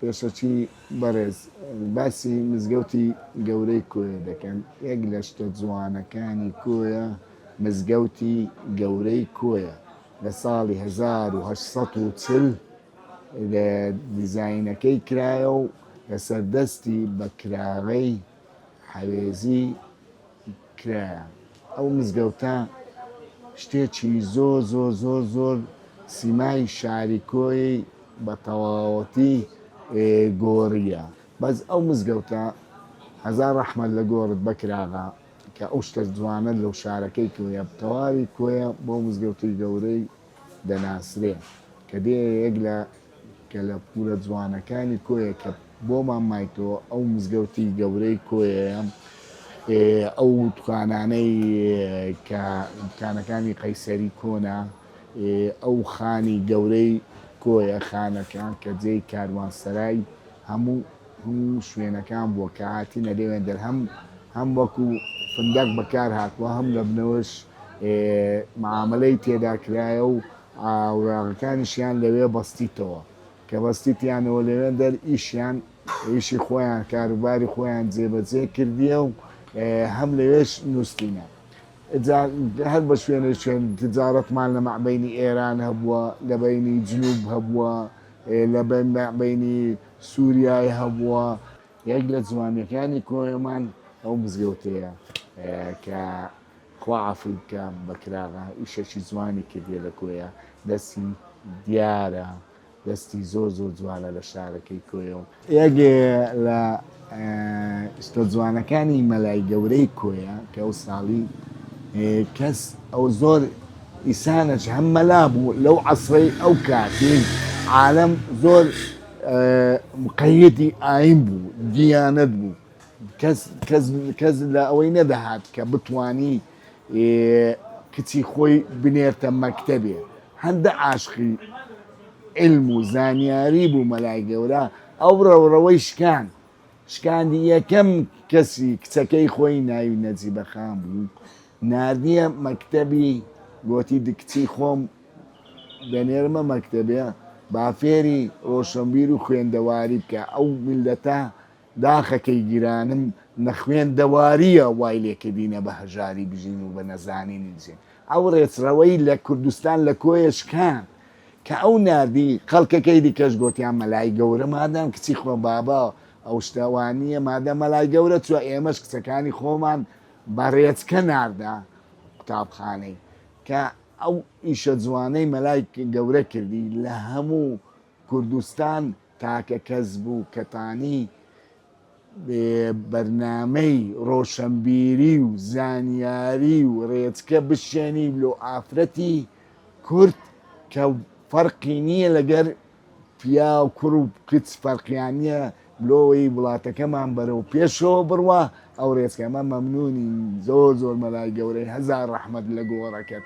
پێشەکی بەڕێز باسی مزگەوتی گەورەی کۆیە دەکەن یەک لە شتە جوانەکانی کۆیە مزگەوتی گەورەی کۆیە لە ساڵی 1840 لە دیزاینەکەی کرایە و لەسەر دەستی بەکراغەی حەوێزی کرایە. ئەو مزگەوتە شتێکی زۆر زۆر زۆر زۆر سیمای شاری کۆیەی بە تەواوەتی گۆڕیە. بەس ئەو مزگەوتە هەزار ڕەحمەت لە گۆڕت بەکراغا کە ئەو شتە جوانەت لەو شارەکەی کۆیە تەواوی کۆیە بەو مزگەوتی گەورەی دەناسرێ کە دێ یەک لە کەلەپوورە جوانەکانی کۆیە کە بۆمان مایتەوە ئەو مزگەوتی گەورەی کۆیەیە ئەو دوکانانەی کە دوکانەکانی قەیسەری کۆنە ئەو خانی گەورەی کۆیە خانەکە کە جێی کاروانسەرای هەموو هەموو شوێنەکان بووە کە هاتینە لێوێن دەر هەم هەم وەکو فندق بەکار هاتووە هەم لە بنەوەش معاملەی تێدا کرایە و ئاوراغەکانیشیان لەوێ بەستیتەوە کە بەستیتیانەوە لەوێن دەر ئیشیان ئیشی خۆیان کاروباری خۆیان جێبەجێ کردیە و هەم لەوێش نووسینە جا هەر بە شوێنێ شوێن تجارەتمان لە مەعبەینی ئێران هەبووە لە بەینی جنوب هەبووە لە بەینی سوریای هەبووە. یەک لە جوانیەکانی کۆیەمان ئەو مزگەوتەیە کە خوا عەفوی بکا بەکراغا ئیشەکی جوانی کردیە لە کۆیە دەستی دیارە دەستی زۆر زۆر جوانە لە شارەکەی کۆیە و یەک لە شتە جوانەکانی مەلای گەورەی کۆیە کە ئەو ساڵی کەس ئەو زۆر ئیسانەش هەم مەلا بوو لەو عەسرەی ئەو کاتی عالەم زۆر مقەیەتی ئاین بوو دیانەت بوو کەس کەس کەس لە ئەوەی نەدەهات کە بتانی کچی خۆی بنێرتە مەکتەبێ هەندە عاشقی علم و زانیاری بوو مەلای گەورە ئەو ڕەوڕەوەی شکان شکاندی یەکەم کەسی کچەکەی خۆی ناوی نەجیبە خان بوو ناردیە مەکتەبی گۆتی کچی خۆم دەنێرمە مەکتەبێ با فێری ڕۆشنبیر و خوێندەواری بکە ئەو میللەتە داخەکەی گیرانم نەخوێندەواریە وای لێکردینە بە هەژاری بژین و بە نەزانینی بژین ئەو ڕێچڕەوەی لە کوردستان لە کۆیە شکان کە ئەو ناردی خەڵکەکەی دیکەش گۆتیان مەلای گەورە مادام کچی خۆ بابا ئەو شتە وانیە مادام مەلای گەورە چوە ئێمەش کچەکانی خۆمان بە ڕێچکە ناردە قوتابخانەی کە ئەو ئیشە جوانەی مەلای گەورە کردی لە هەموو کوردستان تاکە کەس بوو کە تانی بەرنامەی ڕۆشەنبیری و زانیاری و ڕێچکە بشێنی لۆ ئافرەتی کورد کە فەرقی نییە لەگەر پیاو کوڕ و کچ فەرقیان نییە لۆی وڵاتەکەمان بەرەو پێشەوە بڕوا ئەو ڕێچکەمە مەمنونین زۆر زۆر مەلای گەورەی هەزار ڕەحمەت لە گۆڕەکەت.